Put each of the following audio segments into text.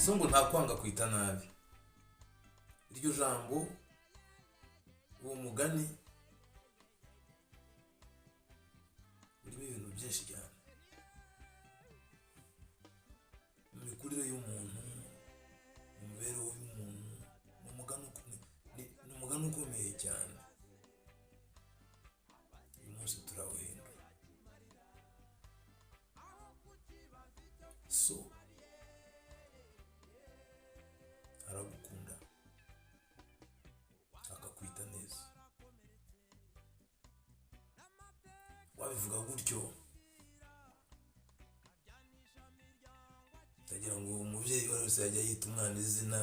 So ngo nta kwanga kwita nabi. Iryo jambo, uwo mugani urimo ibintu byinshi cyane mu mikurire y'umuntu, mu mibereho y'umuntu. Ni umugani ukomeye cyane. Uyu munsi turawuhindura. So aragukunda, akakwita neza. Wabivuga gutyo, ndagira ngo umubyeyi uwo ari wese yajya yita umwana izina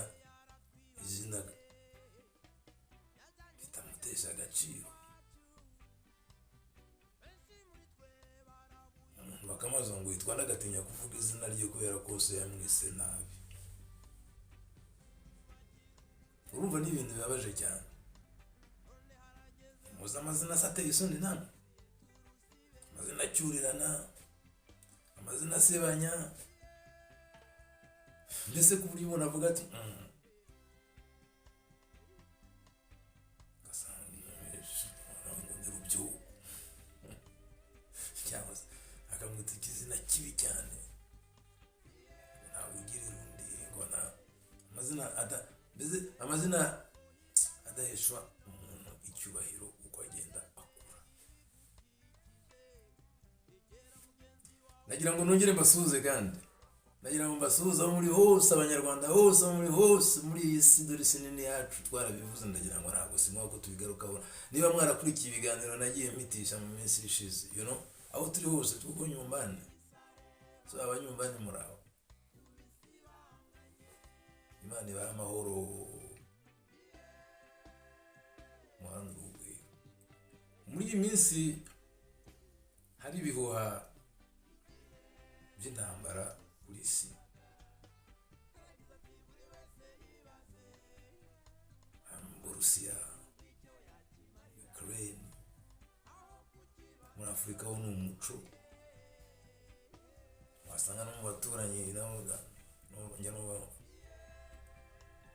ritamutesha agaciro. Umuntu bakamubaza ngo yitwa nde, agatinya kuvuga izina rye kubera ko se yamwise nabi. Urumva ni ibintu bibabaje cyane. Muzi amazina asa ateye isoni namwe, amazina acyurirana, amazina asebanya, mbese ku buryo umuntu avuga ati Ugasanga ngo ni Rubyiruko, cyangwa se akamwita ikizina kibi cyane, ntabwo ugirira undi ngo na amazina ada, mbese amazina adahesha umuntu icyubahiro uko agenda akura. Nagira ngo nongere mbasuhuze, kandi nagira ngo mbasuhuze aho muri hose, Abanyarwanda hose, aho muri hose muri iyi si. Dore isi nini yacu, twarabivuze. Ndagira ngo ntabwo si ngombwa ko tubigarukaho niba mwarakurikiye ibiganiro nagiye mpitisha mu minsi ishize. Aho turi hose, tuko nyumbani. So abanyumbani, muraho? Imana ibahe amahoro, muhanda urugwiro. Muri iyi minsi hari ibihuha by'intambara kuri isi. Burusiya, Ukraine, muri Afurika ho ni umuco, wasanga no mu baturanyi nabo njya numva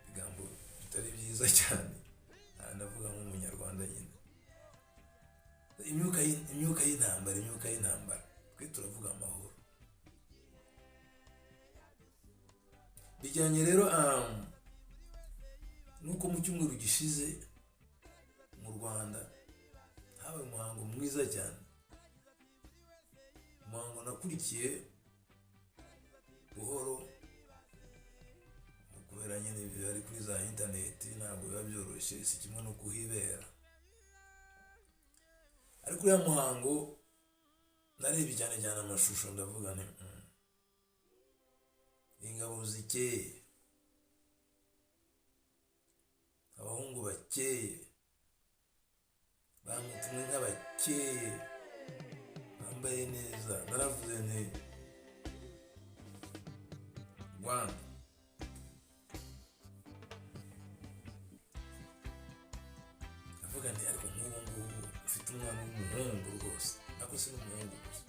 ibigambo bitari byiza cyane. Aha ndavuga nk'Umunyarwanda nyine. Imyuka y'intambara, imyuka y'intambara. Twe turavuga amahoro. Bijyanye rero nuko mu cyumweru gishize mu Rwanda habaye umuhango mwiza cyane, umuhango nakurikiye buhoro kubera nyine bari kuri za interineti, ntabwo biba byoroshye, si kimwe no kuhibera. Ariko uriya muhango narebye cyane cyane amashusho, ndavuga nti ingabo zikeye, abahungu bakeye, bamutumwe nk'abakeye, bambaye neza. Naravuze nti Rwanda, ndavuga nti ariko nk'ubu ngubu ufite umwana w'umuhungu rwose, ariko si n'umuhungu gusa,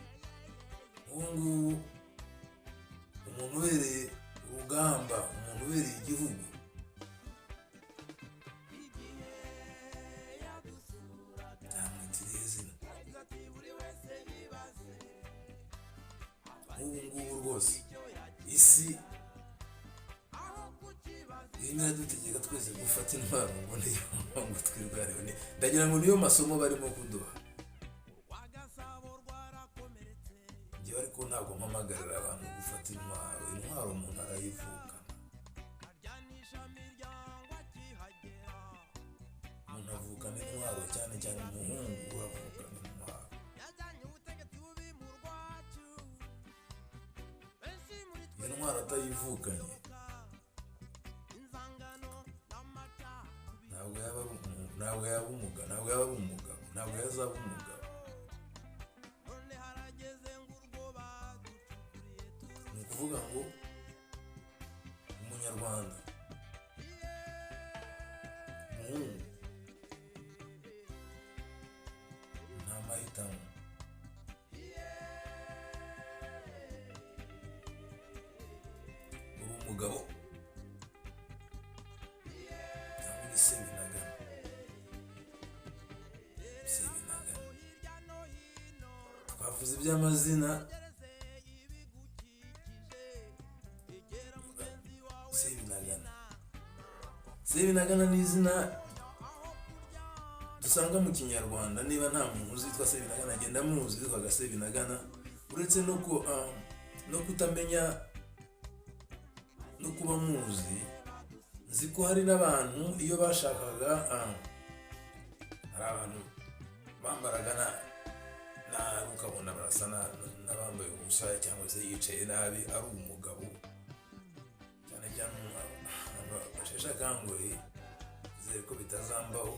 ubu ngubu umuntu ubereye urugamba, umuntu ubereye igihugu, namwita irihe zina? Nk'ubu ngubu rwose isi irimo iradutegeka twese gufata intwaro ngo niyo ngo twirwaneho. Ndagira ngo niyo masomo barimo kuduha. Njyewe ariko ntabwo mpamagarira abantu gufata intwaro. Intwaro umuntu arayivukana. Umuntu avukana intwaro, cyane cyane umuhungu avukana intwaro. Iyo ntwaro atayivukanye, ntabwo yaba ari umuntu, ntabwo yaba umugabo, ntabwo yaba ari umugabo, ntabwo yazaba umugabo. Ni ukuvuga ngo Umunyarwanda umuhungu umugabo cyangwa uri Sebinagana. Sebinagana, twavuze iby'amazina. Sebinagana, Sebinagana ni izina dusanga mu Kinyarwanda. Niba nta muntu uzitwa Sebinagana, agenda muzi witwaga Sebinagana, uretse no kutamenya no kuba muzi. Nzi ko hari n'abantu iyo bashakaga, hari abantu bambaraga nabi, ukabona barasa n'abambaye ubusa cyangwa se yicaye nabi ari umugabo, cyane cyane basheshe akanguhe. Nizere ko bitazambaho.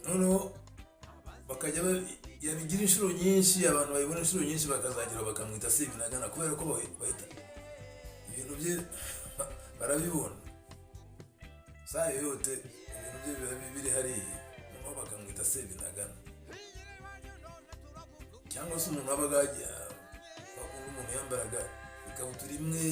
Noneho bakajya yabigira inshuro nyinshi, abantu babibona inshuro nyinshi, bakazagira bakamwita Sebinagana, kubera ko bahita ibintu bye barabibona saa yote, ibintu bye biba biri hariya, noneho bakamwita Sebinagana. Cyangwa se umuntu wabaga bakunda, umuntu yambaraga ikabutura imwe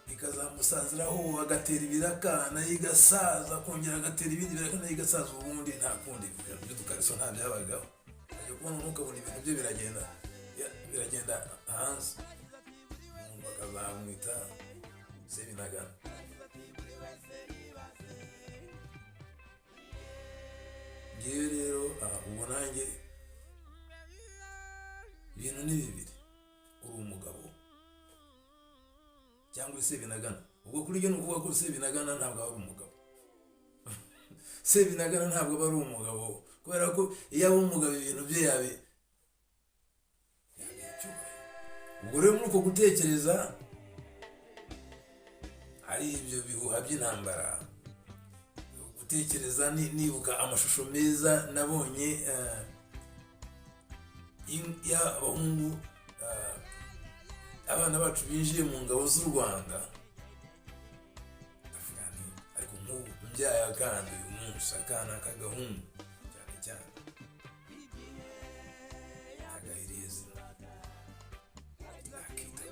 ikazamusanziraho, agatera ibiraka nayo igasaza, akongera agatera ibindi biraka nayo igasaza. Ubundi nta kundi, ibintu by'udukariso nta byabagaho. Ajya kubona ukabona ibintu bye biragenda hanze, umuntu bakazamwita Sebinagana. Ngewe rero ubwo nanjye ibintu ni bibiri: uri umugabo cyangwa uri Sebinagana. Ubwo kuri byo ni ukuvuga ko Sebinagana ntabwo aba ari umugabo. Sebinagana ntabwo aba ari umugabo, kubera ko iyo aba umugabo ibintu bye yabi icyubahiro. Ubwo rero muri uko gutekereza, hari ibyo bihuha by'intambara, gutekereza nibuka amashusho meza nabonye y'abahungu, abana bacu binjiye mu ngabo z'u Rwanda, ndavuga nti: "Ariko nk'ubu mbyaye akana uyu munsi, akana k'agahungu cyane cyane, agahiriye zina nakita gute?"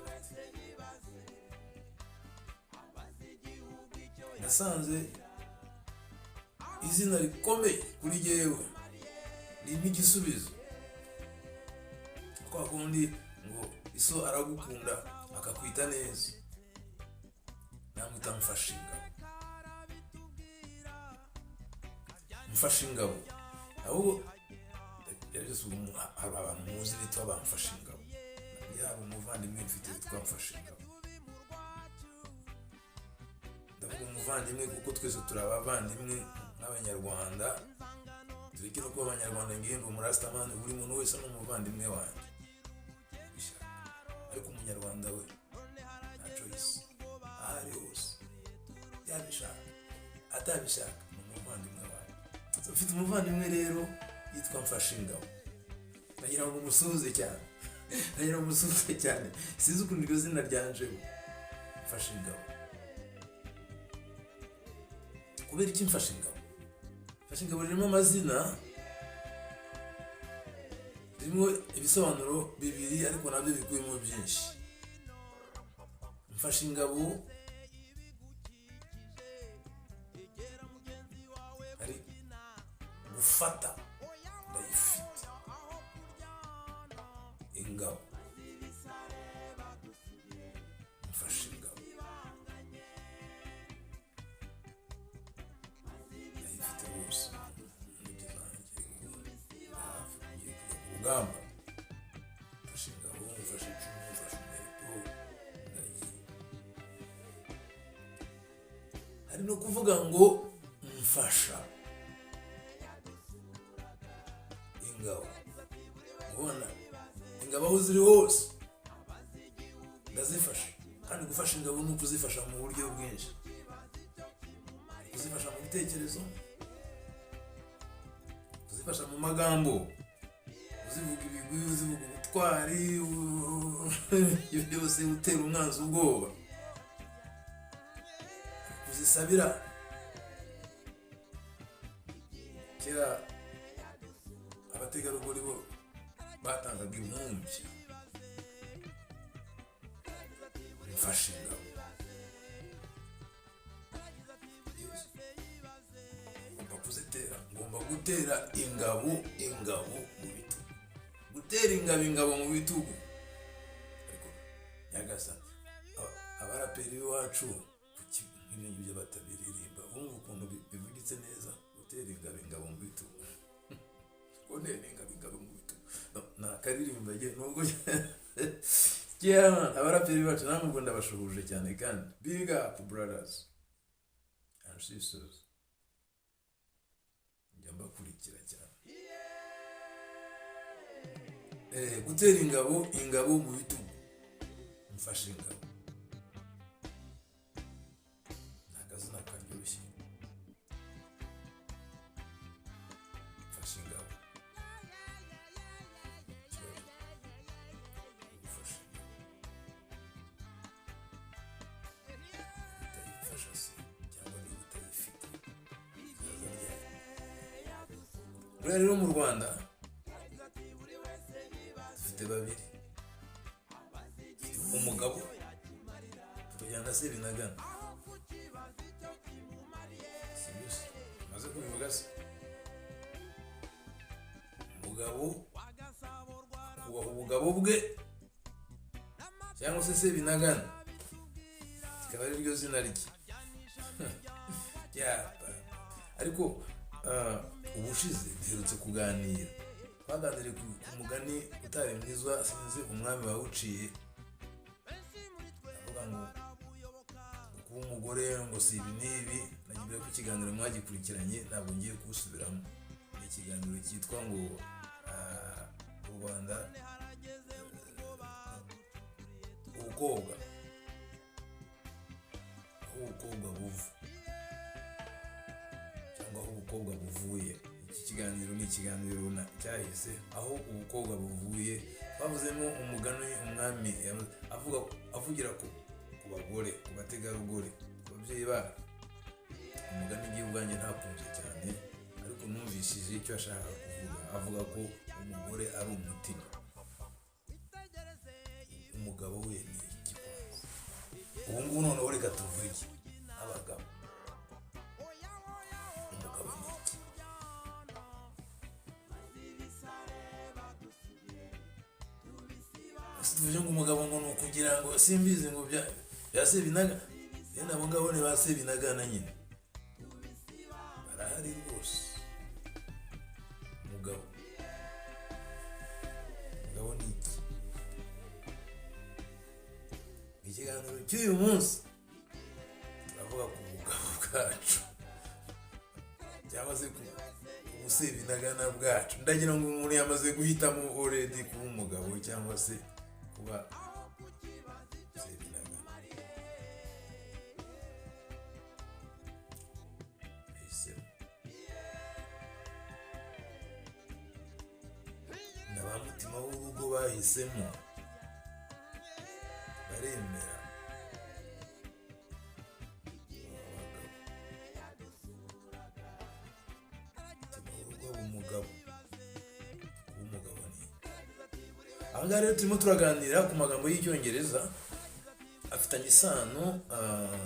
Nasanze izina rikomeye kuri jyewe ririmo igisubizo, kwa kundi ngo iso aragukunda akakwita neza. Namwita Mfashingabo. Mfashingabo, ahubwo byose ubu hari abantu muzi bitwa ba Mfashingabo. Yaba umuvandimwe mfite witwa Mfashingabo. Ndavuga umuvandimwe kuko twese turi abavandimwe nk'Abanyarwanda. Tureke no kuba Abanyarwanda, ngiye ngo umurasitamani, buri muntu wese ni umuvandimwe wanjye bishaka, ariko Umunyarwanda we nta choice, aho ari hose, yabishaka atabishaka, ni umuvandimwe wanjye. So, mfite umuvandimwe rero yitwa Mfashingabo. Ndagira ngo umusuhuze cyane, ndagira ngo umusuhuze cyane. Sinzi ukuntu iryo zina ryanjeho, Mfashingabo. Kubera iki Mfashingabo? Mfashingabo ririmo amazina, ririmo ibisobanuro bibiri, ariko nabyo bikubiyemo byinshi. Mfashingabo ari gufata, ndayifite ingabo, mfashe ingabo, ndayifite rwose mu ntoki zanjye, hafi ngiye kujya ku rugamba. Mfashe ingabo, mfashe icumu, mfashe umuheto, ndagiye. Hari no kuvuga ngo mfasha ingabo, ubona ingabo aho ziri hose ndazifasha. Kandi gufasha ingabo ni ukuzifasha mu buryo bwinshi: kuzifasha mu bitekerezo, kuzifasha mu magambo, uzivuga ibigwi, uzivuga ubutwari, ibyo byose utera umwanzi ubwoba, kuzisabira. Kera abategarugori bo batangaga impumbya. Mfashe ingabo. Yes. Ngomba kuzitera, ngomba gutera ingabo ingabo mu bitugu, gutera ingabo ingabo mu bitugu. Ariko nyagasani, abaraperi b'iwacu kuki nk'ibyo ngibyo batabiririmba? Wumva ukuntu bivugitse neza, gutera ingabo ingabo mu bitugu, gutera ingabo ingabo mu bitugu. No, ni akaririmba nge nubwo. Yeah, abaraperi bacu namwe ubwo ndabashuhuje cyane kandi big up, brothers and sisters, njya mbakurikira cyane. Gutera ingabo ingabo mu bitugu, mfashe ingabo, ni akazina karyoshye. Mfashe ingabo. Ikibazo, ufashe ingabo, utayifasha se cyangwa niba utayifite, izaza ryari? Buriya rero mu Rwanda dufite babiri: dufite umugabo, tukajyana na Sebinagana. Si byose maze kubivuga se? Umugabo akubaha ubugabo bwe, cyangwa se Sebinagana kikaba ari ryo zina rye. Yaba ariko ubushize duherutse kuganira, twaganiriye ku mugani utari mwiza, sinzi umwami wawuciye, avuga ngo kuba umugore ngo si ibi n'ibi. Nagira ko ikiganiro mwagikurikiranye, ntabwo ngiye kuwusubiramo. Ni ikiganiro cyitwa ngo u Rwanda, ubukobwa, aho ubukobwa buva cyangwa aho ubukobwa buvuye. Iki kiganiro ni ikiganiro cyahise, aho ubukobwa buvuye. Twavuzemo umugani umwami avuga, avugira ku bagore, ku bategarugori, ku babyeyi bacu. Umugani ngiye ubwanjye ntakunze cyane, ariko numvishije icyo ashaka kuvuga, avuga ko umugore ari umutima. Umugabo we ni iki kwanza? Ubu ngubu noneho reka tuvuge abagabo. Umugabo ni iki? Ese tuvuge ngo umugabo ngo ni ukugira ngo simbizi, ngo bya sebinaga? Bene abo ngabo ni ba sebinagana nyine, barahari rwose. Umugabo ni iki? Ikiganiro cy'uyu munsi turavuga ku bugabo bwacu cyangwa se ku busebinagana bwacu. Ndagira ngo umuntu yamaze guhitamo already kuba umugabo cyangwa se kuba sebinagana. Yahisemo. Na ba mutima w'urugo bahisemo, baremera abagabo. Mutima w'urugo aba umugabo. Kuba umugabo ni iki? Aha ngaha rero turimo turaganira ku magambo y'Icyongereza afitanye isano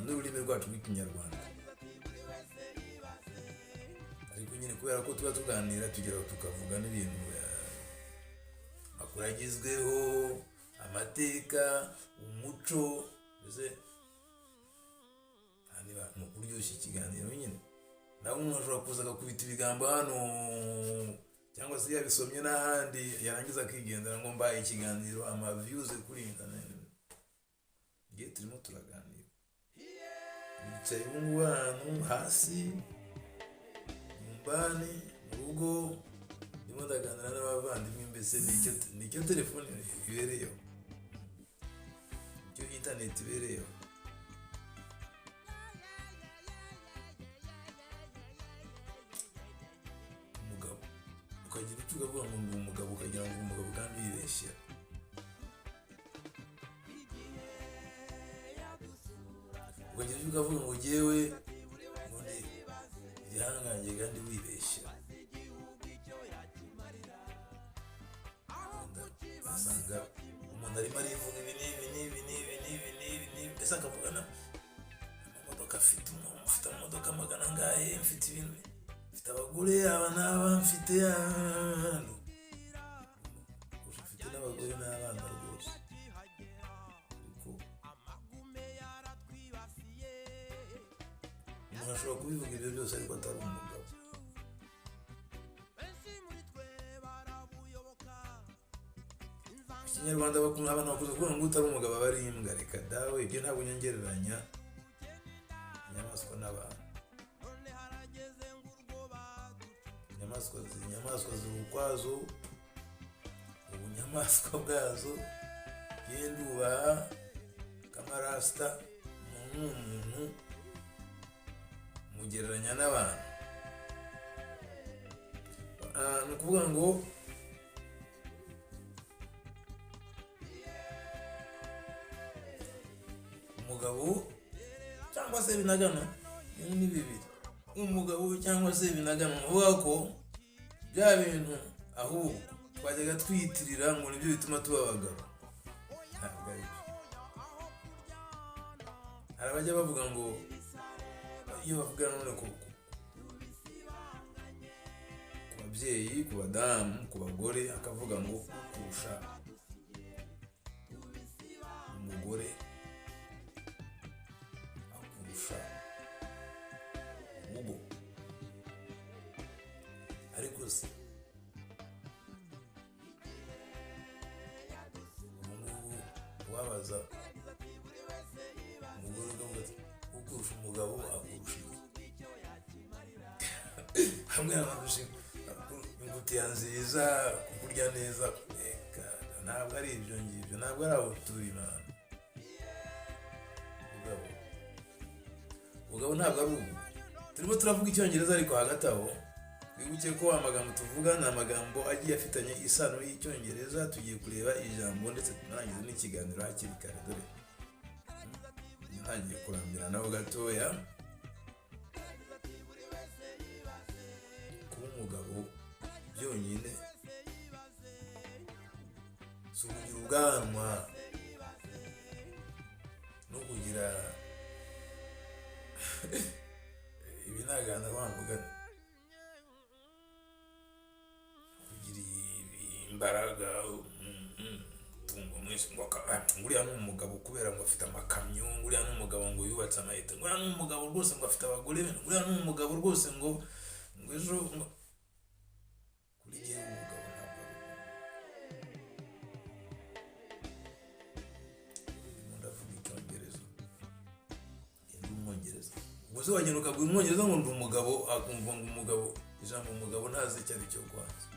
n'ururimi rwacu rw'Ikinyarwanda. Ariko nyine kubera ko tuba tuganira, tugera aho tukavuga n'ibintu, amakuru agezweho, amateka, umuco, mbese aha niba ni ukuryoshya ikiganiro nyine. Nawe umuntu ashobora kuza agakubita ibigambo hano cyangwa se yabisomye n'ahandi, yarangiza akigendera ngo mbaye ikiganiro ama views kuri internet. Ngiye turimo turaganira, nicaye ubu ngubu ahantu hasi mu mbani mu rugo, ndimo ndaganira n'abavandimwe. Mbese nicyo telefone ibereyeho, nicyo internet ibereyeho. Umugabo, ukagira icyo ukavuga ngo ndi umugabo, ukagira ngo uri umugabo kandi wibeshya. Ukagira icyo ukavuga ngo jyewe ngo ndi igihangange kandi wibeshya. Wenda ugasanga umuntu arimo arivuga ibi n'ibi n'ibi n'ibi n'ibi n'ibi n'ibi. Mbese akavugana amamodoka afite, mfite amamodoka magana angahe, mfite ibintu, mfite abagore aba n'aba, mfite n'abagore n'abana rwose. Ariko umuntu ashobora kubivuga ibyo byose ariko atari umugabo. Mu Kinyarwanda abantu bakunze kuvuga ngo utari umugabo aba ari imbwa. Reka dawe, ibyo ntabwo nyongereranya inyamaswa n'abantu. Inyamaswa ziri ukwazo, ubunyamaswa bwazo. Genda ubaha kamarasita. Umuntu ni umuntu, mugereranya n'abantu. Ni ukuvuga ngo umugabo cyangwa se binagana, ibi ni bibiri, umugabo cyangwa se binagana, uvuga ko bya bintu ahubwo twajyaga twiyitirira ngo nibyo bituma tuba abagabo, ntabwo ari byo. Hari abajya bavuga ngo iyo bavuga none ku babyeyi, ku badamu, ku bagore, akavuga ngo kurusha umugore akurusha urugo. Ariko se ubu ngubu wabaza umugore ukavuga ati ukurusha umugabo akurusha iki? Hamwe akurusha ingutiya nziza, kukurya neza. Reka, ntabwo ari ibyo ngibyo, ntabwo ari aho turi mwana. Ubugabo ntabwo ari ubu turimo turavuga icyongereza. Ariko hagati aho twibuke ko amagambo tuvuga ni amagambo agiye afitanye isano y'icyongereza. Tugiye kureba ijambo ndetse tunarangize n'ikiganiro hakiri kare, dore ntangiye kurambira naho gatoya. Kuba umugabo byonyine si ukugira ubwanwa no kugira ibinagana wa mugani, kugira imbaraga, tungo mwese ngo nguriya ni umugabo kubera ngo afite amakamyo, nguriya ni umugabo ngo yubatse amayeta, nguriya ni umugabo rwose ngo afite abagore, nguriya ni umugabo rwose ngo ejo ngo. Kuri jyewe umugabo ntabwo ari ubu. Ndavuga icyongereza, ndi umwongereza. Ubwo se wagenda ukabwira umwongereza ngo ndi umugabo, akumva ngo umugabo, ijambo umugabo ntazi icyo ari cyo kwanza.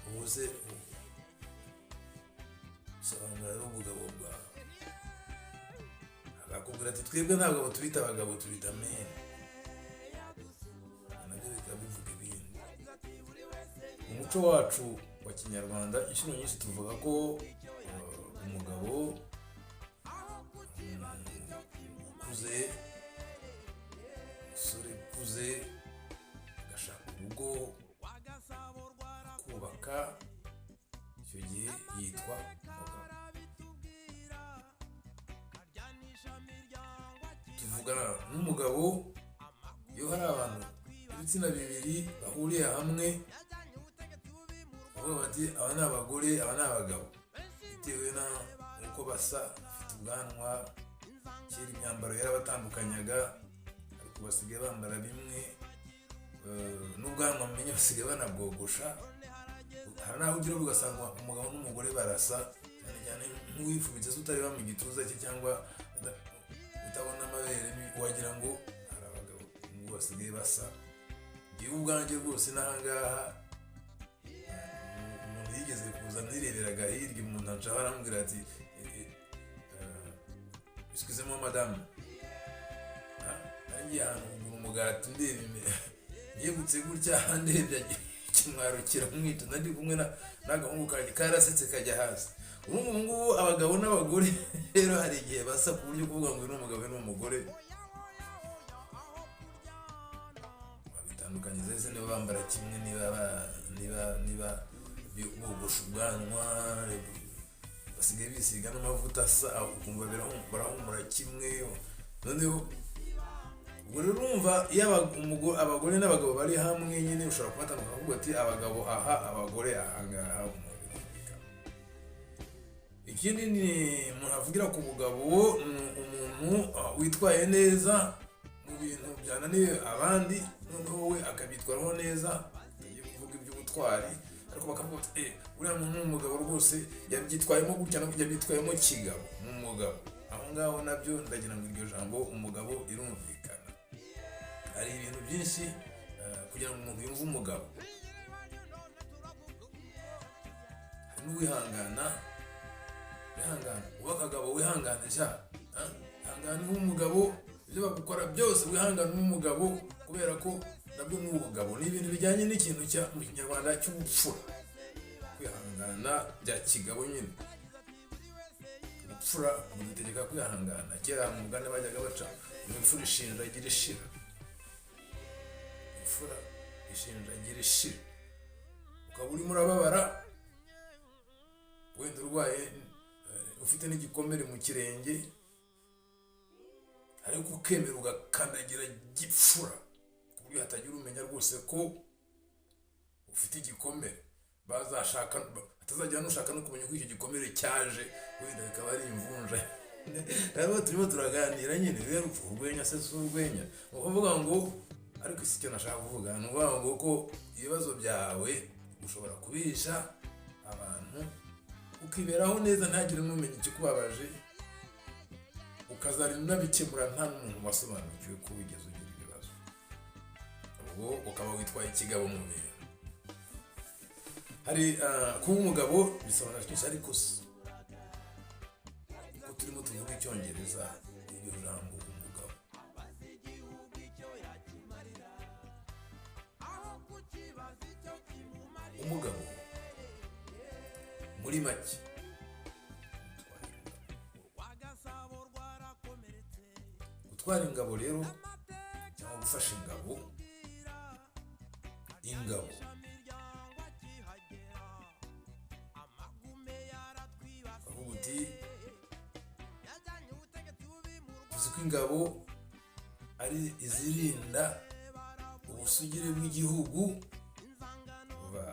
Ubu se sobanura rero ubugabo bwawe, akakubwira ati twebwe ntabwo tubita abagabo, tubita men, nabyo bikaba bivuga ibindi. Mu muco wacu wa kinyarwanda inshuro nyinshi tuvuga ko umugabo ukuze, umusore ukuze agashaka urugo kubaka, icyo gihe yitwa umugabo. Tuvugana n'umugabo iyo hari abantu ibitsina bibiri bahuriye hamwe, bavuga bati aba ni abagore, aba ni abagabo, bitewe n'uko basa, bafite ubwanwa. Kera imyambaro yarabatandukanyaga, ariko basigaye bambara bimwe, n'ubwanwa mumenye basigaye banabwogosha. Hari n'aho ugira ugasanga umugabo n'umugore barasa cyane cyane, nk'uwifubitse se utareba mu gituza cye cyangwa utabona amabere, wagira ngo hari abagabo ubu basigaye basa. Njyewe ubwanjye rwose n'ahangaha umuntu yigeze kuza nireberaga hirya, umuntu ancaho arambwira ati excusez-moi madame. Nagiye ahantu kugura umugati, ndeba imbere yegutse gutya, ndebye ikimwaro kiramwica. Nari kumwe n'agahungu kanjye, karasetse kajya hasi. Ubu ngubu abagabo n'abagore rero hari igihe basa ku buryo kuvuga ngo uyu ni umugabo, uyu ni umugore, babitandukanye se niba bambara kimwe, niba bogosha ubwanwa. Basigaye bisiga n'amavuta asa, ukumva barahumura kimwe. Noneho ubwo rero urumva iyo abagore n'abagabo bari hamwe nyine, ushobora kubatandukanya ukavuga ati abagabo aha, abagore aha ngaha, birumvikana. Ikindi ni umuntu avugira ku bugabo ni umuntu witwaye neza mu bintu byananiye abandi, noneho we akabyitwaraho neza. Tugiye kuvuga iby'ubutwari, ariko bakavuga bati: "Eh, uriya muntu ni umugabo rwose, yabyitwayemo gutya na gutya, yabyitwayemo kigabo, ni umugabo." Aho ngaho nabyo ndagira ngo iryo jambo umugabo rirumvikana. Hari ibintu byinshi kugira ngo umuntu yumve umugabo. Hari n'uwihangana, wihangana, uba akagabo, wihangane sha. Ah, ihangane ube umugabo, ibyo bagukora byose wihangane ube umugabo, kubera ko nabwo ni ubugabo, ni ibintu bijyanye n'ikintu cya mu Kinyarwanda cy'ubupfura, kwihangana bya kigabo nyine. Ubupfura budutegeka kwihangana. Kera mu mugani bajyaga baca ngo imfura ishinjagira ishira, imfura ishinjagira ishira. Ukaba urimo urababara, wenda urwaye, ufite n'igikomere mu kirenge, ariko ukemera ugakandagira gipfura ku buryo hatagira umenya rwose ko ufite igikomere. Bazashaka, hatazagira n'ushaka no kumenya ko icyo gikomere cyaje, wenda bikaba ari imvunja. Rero turimo turaganira nyine rero, urwenya se si urwenya? Ni ukuvuga ngo, ariko si icyo nashaka kuvuga, ni ukuvuga ngo ko ibibazo byawe ushobora kubihisha abantu, ukiberaho neza, ntagire n'umenya ikikubabaje, ukazarinda unabikemura nta n'umuntu wasobanukiwe ko wigeze ugira ibibazo. Ubwo ukaba witwaye ikigabo mu bintu. Hari kuba umugabo bisobanura byinshi, ariko se ko turimo tuvuga Icyongereza, iryo jambo umugabo, umugabo muri make, gutwara ingabo rero cyangwa gufasha ingabo, ingabo ukavuga uti tuzi ko ingabo ari izirinda ubusugire bw'igihugu. Kuva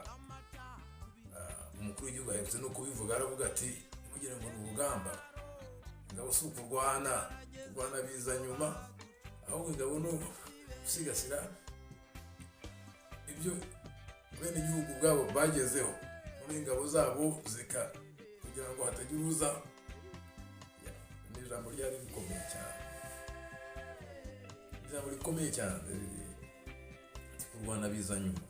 umukuru w'igihugu aherutse no kubivuga, aravuga ati: "Ntimugire ngo ni urugamba, ingabo si ukurwana, kurwana biza nyuma, ahubwo ingabo ni gusigasira ibyo bene igihugu ubwabo bagezeho muri ingabo zabo zika kugira ngo hatagira uza." Ni ijambo ryari rikomeye cyane, ijambo rikomeye cyane. Kurwana biza nyuma.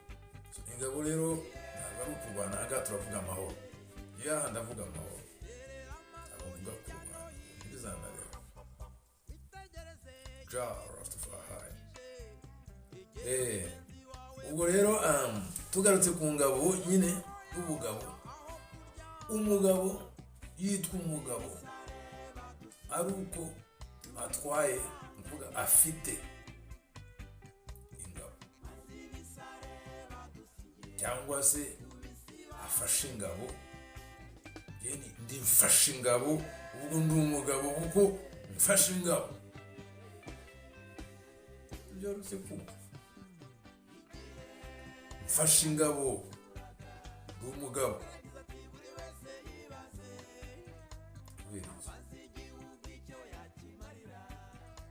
So, ingabo rero ntabwo ari ukurwana. Aha ngaha turavuga amahoro, iyo aha ndavuga amahoro, ntabwo mvuga kurwana, ntibizanareba. Jah Rastafari. Ubwo rero tugarutse ku ngabo nyine n'ubugabo, umugabo yitwa umugabo ari uko atwaye, ni ukuvuga afite ingabo cyangwa se afashe ingabo. Njye ndi mfashe ingabo, ubwo ndi umugabo kuko mfashe ingabo. Byoroshye kumva. Mfashe ingabo, ndi umugabo. Kubera iki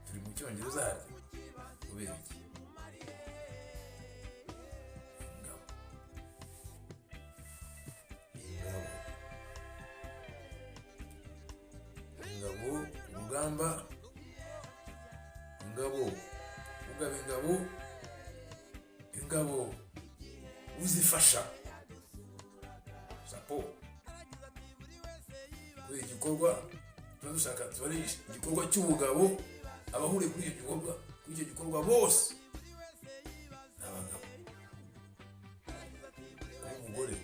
turi mu Cyongereza harya? Kubera iki? Ingabo, ingabo, ingabo ku rugamba, ingabo ugaba ingabo, ingabo uzifasha sapo kubera igikorwa tuba dushaka, tuba ari igikorwa cy'ubugabo. Abahuriye kuri icyo gikorwa, kuri icyo gikorwa bose ni abagabo. Kuba umugore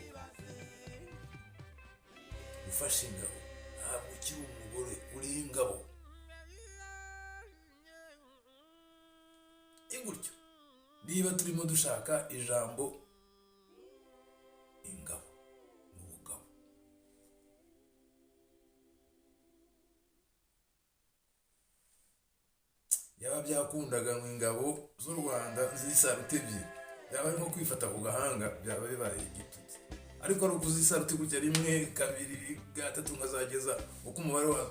ufashe ingabo, ntabwo ukiri umugore, uri ingabo. Ni gutyo. Niba turimo dushaka ijambo ingabo n'ubugabo. Yaba byakundaga ngo ingabo z'u Rwanda zisaruta ebyiri, byaba ari nko kwifata ku gahanga, byaba bibaye igitutsi. Ariko ari ukuzisaruta gutya, rimwe, kabiri, gatatu, nkazageza uko umubare wa,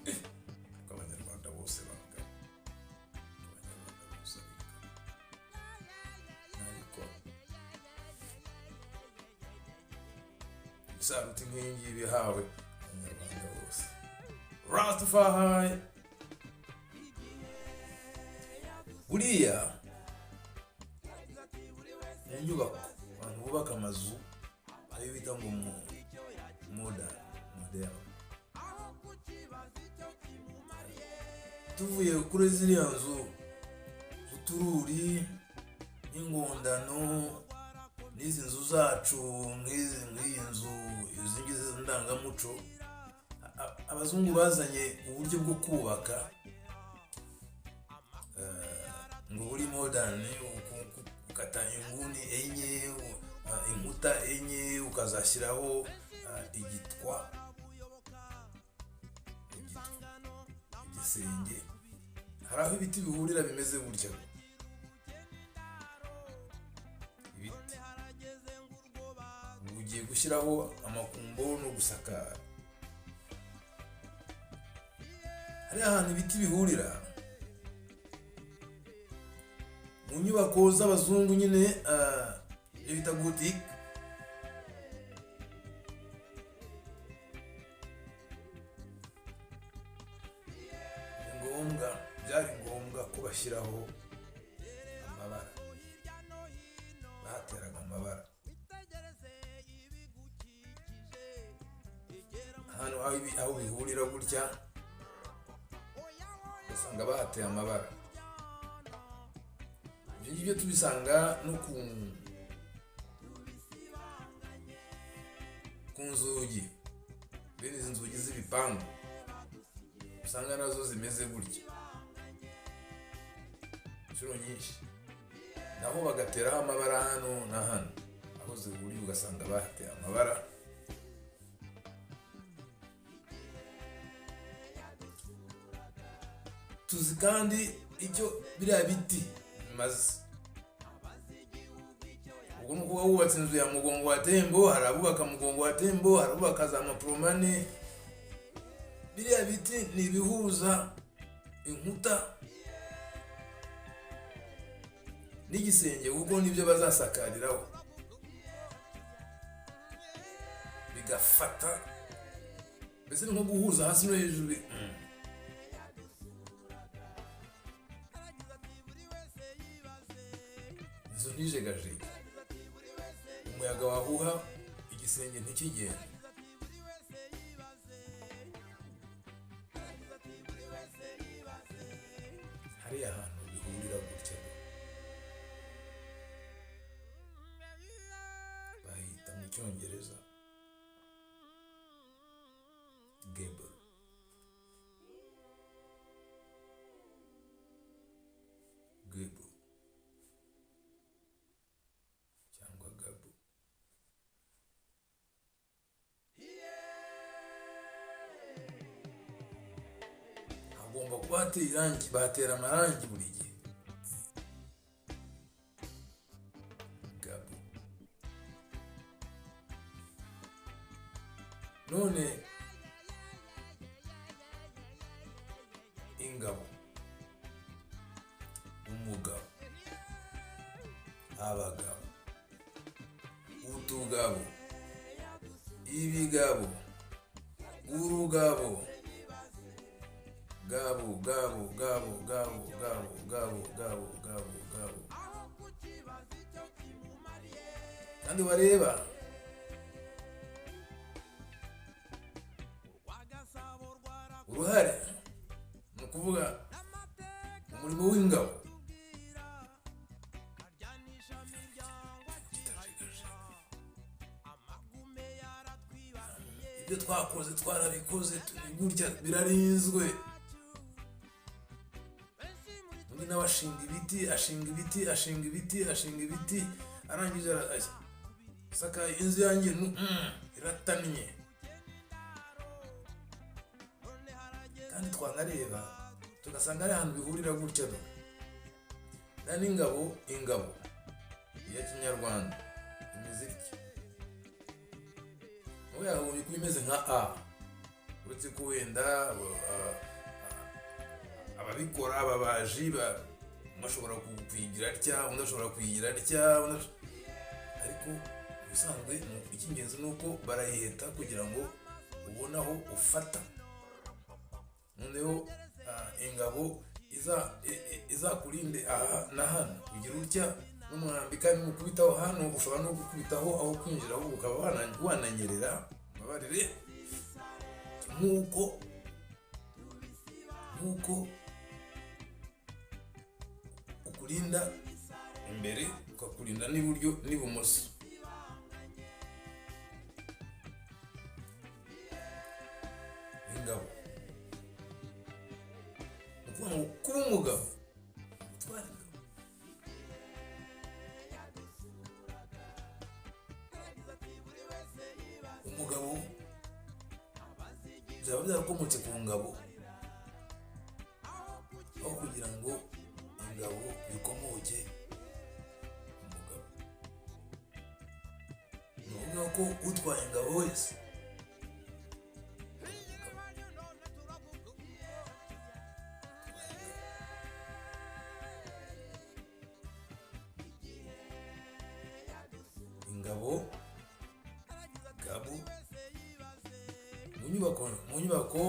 ariko Abanyarwanda bose bangana, Abanyarwanda bose bingana, ntabikora. Isaruti nk'iyi ngiyi ihawe Abanyarwanda bose. Rastafari. Buriya mu nyubako, abantu bubaka amazu, ayo bita ngo modern, modern, tuvuye kuri ziriya nzu z'utururi n'ingondano n'izi nzu zacu, nk'iyi nzu, izi ngizi ndangamuco, abazungu bazanye uburyo bwo kubaka ngo buri modern, ukata inguni enye, inkuta enye, ukazashyiraho igitwa, igisenge. Hari aho ibiti bihurira bimeze gutya, ibiti. Ubu ugiye gushyiraho amakumbo no gusakara. Hariya ahantu ibiti bihurira mu nyubako z'abazungu nyine, ibyo bita gothique, ni ngombwa, byari ngombwa ko bashyiraho amabara. Bahateraga amabara ahantu aho bihurira gutya, ugasanga bahateye amabara. Ibyo ngibyo tubisanga no ku nzugi, bene izi nzugi z'ibipangu usanga nazo zimeze gutya inshuro nyinshi, naho bagateraho amabara hano na hano aho zihuriye, ugasanga bahateye amabara. Tuzi kandi icyo biriya biti bimaze. Ubwo ni ukuba wubatse inzu ya mugongo wa tembo. Hari abubaka mugongo wa tembo, hari abubaka za maporomane. Biriya biti ni ibihuza inkuta n'igisenge, kuko nibyo bazasakariraho bigafata. Mbese ni nko guhuza hasi no hejuru. Inzu ntijegajege, umuyaga wahuha igisenge ntikigende. Hariya hantu bihurira gutya bahita mu Cyongereza gable. Gable cyangwa gabo. Hagomba kuba hateye irangi, bahatera amarangi buri gihe. Gable. None ingabo, umugabo, abagabo, utugabo, ibigabo, urugabo, gabo, gabo, gabo, gabo, gabo, gabo, gabo, gabo, gabo. Kandi wareba uruhare, ni ukuvuga umurimo w'ingabo kitajegajega. Ibyo twakoze twarabikoze, turi gutya, birarinzwe. Undi nawe ashinga ibiti, ashinga ibiti, ashinga ibiti, ashinga ibiti, arangije sakaye inzu yanjye iratannye. Kandi twanareba Ugasanga ari ahantu bihurira gutya. Do na n'ingabo, ingabo ya kinyarwanda imeze itya, wowe yakagombye kuba imeze nka A, uretse ko wenda ababikora, ababaji, umwe ashobora kuyigira atya, undi ashobora kuyigira atya, ariko ubusanzwe icy'ingenzi ni uko barayiheta kugira ngo ubone aho ufata. Noneho ingabo izakurinde aha na hano, ugira utya n'umwambi, kandi nukubitaho hano ushobora no gukubitaho aho kwinjira, ahubwo ukaba wananyerera. Mbabarire, nk'uko ukurinda imbere, ukakurinda n'iburyo n'ibumoso. Ingabo, ni ukuvuga ngo kuba umugabo, gutwara ingabo. Umugabo byaba byarakomotse ku ngabo, aho kugira ngo ingabo bikomoke ku mugabo. Ni ukuvuga ko utwaye ingabo wese ari umugabo. Utwaye ingabo. Ingabo, gabu mu nyubako,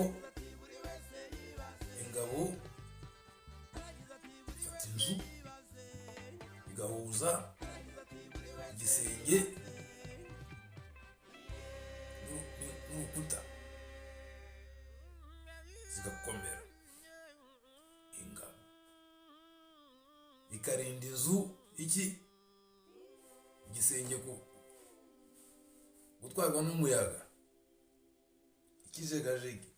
ingabo ifata inzu, igahuza igisenge n'urukuta, zigakomera. Ingabo ikarinda inzu, iki igisenge ku gutwarwa n'umuyaga, ikijegajege.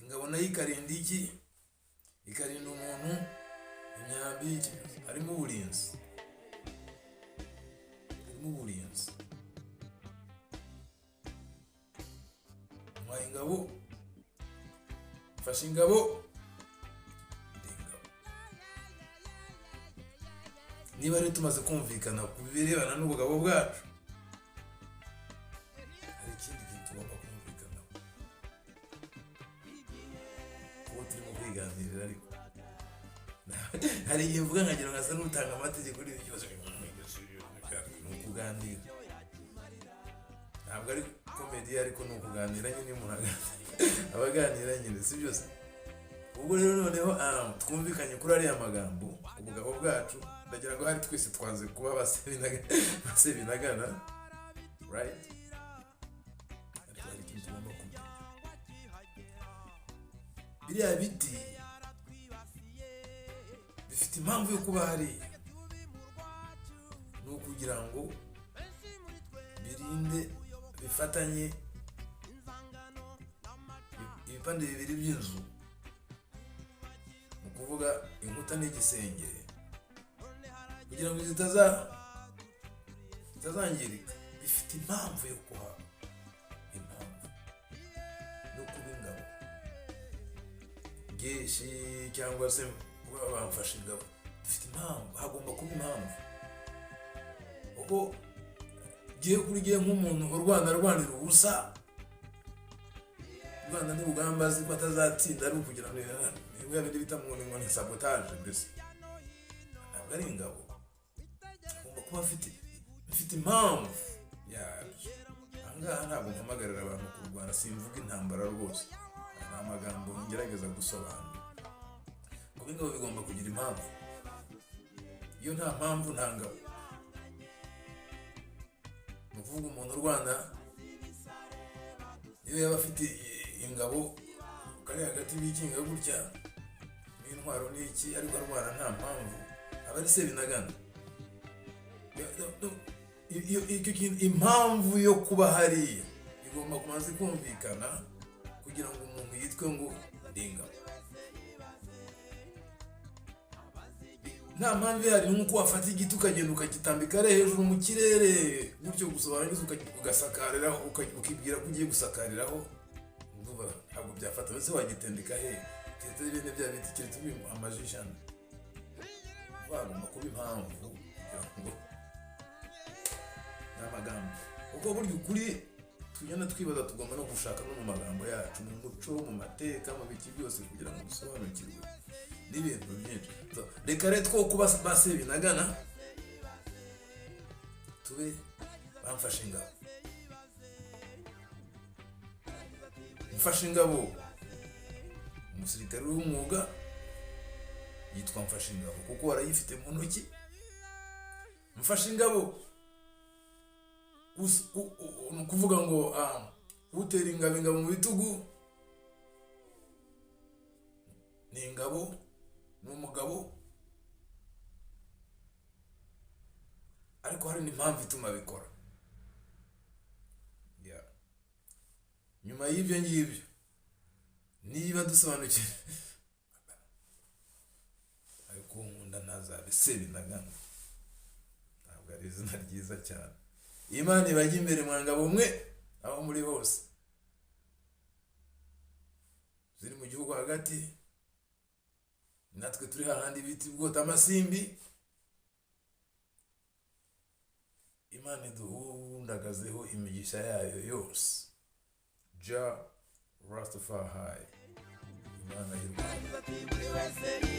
Ingabo nayo ikarinda iki? Ikarinda umuntu imyambi. Harimo uburinzi, harimo uburinzi. Ntwaye ingabo, mfashe ingabo, ndi ingabo. Niba rero tumaze kumvikana ku birebana n'ubugabo bwacu, hari ikindi kintu tugomba kumvikanaho kuko turimo kwiganirira. Ariko hari igihe mvuga nkagira ngo asa n'utanga amategeko n'ibindi byose. Ni ukuganira, ntabwo ari comedy, ariko ni ukuganira nyine. Iyo umuntu aganira aba aganira nyine, si byose. Ubwo rero noneho twumvikanye kuri ariya magambo, ubugabo bwacu. Ndagira ngo hari twese twanze kuba basebinagana, right? Ariko hari ikintu tugomba kumenya: biriya biti bifite impamvu yo kuba hariya, ni ukugira ngo birinde, bifatanye ibipande bibiri by'inzu, ni ukuvuga inkuta n'igisenge, kugira ngo zitazangirika. Bifite impamvu yo kuhaba, impamvu yo kuba ingabo bwinshi cyangwa se kuba bamfashe ingabo. Bifite impamvu, hagomba kuba impamvu, kuko giye kuri giye nk'umuntu urwana, arwanira ubusa, urwana n'urugamba azi ko atazatsinda, ari ukugira ngo ni bindi bita ngo ni sabotage mbese, ntabwo ari ingabo. Agomba kuba afite impamvu yabyo. Ahangaha ntabwo mpamagarira abantu kurwana, simvuga intambara rwose, ni amagambo ngerageza gusobanura. Kuba ingabo bigomba kugira impamvu. Iyo nta mpamvu, nta ngabo. Ni ukuvuga umuntu urwana, niyo yaba afite ingabo kari hagati bikinga gutya n'intwaro n'iki, ariko arwana nta mpamvu, aba ari sebinagana. Icyo kintu, impamvu yo kuba hariya igomba kubanza kumvikana kugira ngo umuntu yitwe ngo ndi ingabo. Nta mpamvu ihari, ni nk'uko wafata igiti ukagenda ukagitambika ari hejuru mu kirere gutyo gusa, warangiza ugasakariraho, ukibwira ko ugiye gusakariraho. Ndumva ntabwo byafata. Mbese wagitendeka he? Keretse bene bya biti, keretse uri amajishani, bagomba kuba impamvu kugira ngo ni amagambo, kuko burya ukuri tugenda twibaza, tugomba no gushaka no mu magambo yacu, mu muco, mu mateka, mu biki byose, kugira ngo dusobanukirwe n'ibintu byinshi. So, reka rero two kuba ba Sebinagana, tube bamfashe ingabo. Mfashe ingabo, umusirikare w'umwuga yitwa mfashe ingabo kuko arayifite mu ntoki. Mfashe ingabo ni ukuvuga ngo utera ingabo mu bitugu ni ingabo, ni umugabo. Ariko hari n'impamvu ituma abikora. Yeah. Nyuma y'ibyo ngibyo, niba dusobanukiwe, ariko uwo nkunda ntazabe Sebinagana, ntabwo ari izina ryiza cyane. Imana ibajya imbere, mwangabo mwe, aho muri hose, ziri mu gihugu hagati, natwe turi hahandi bita bwota amasimbi. Imana iduhundagazeho imigisha yayo yose. Jah Rastafari, Imana y'u Rwanda. Yagize ati buri wese.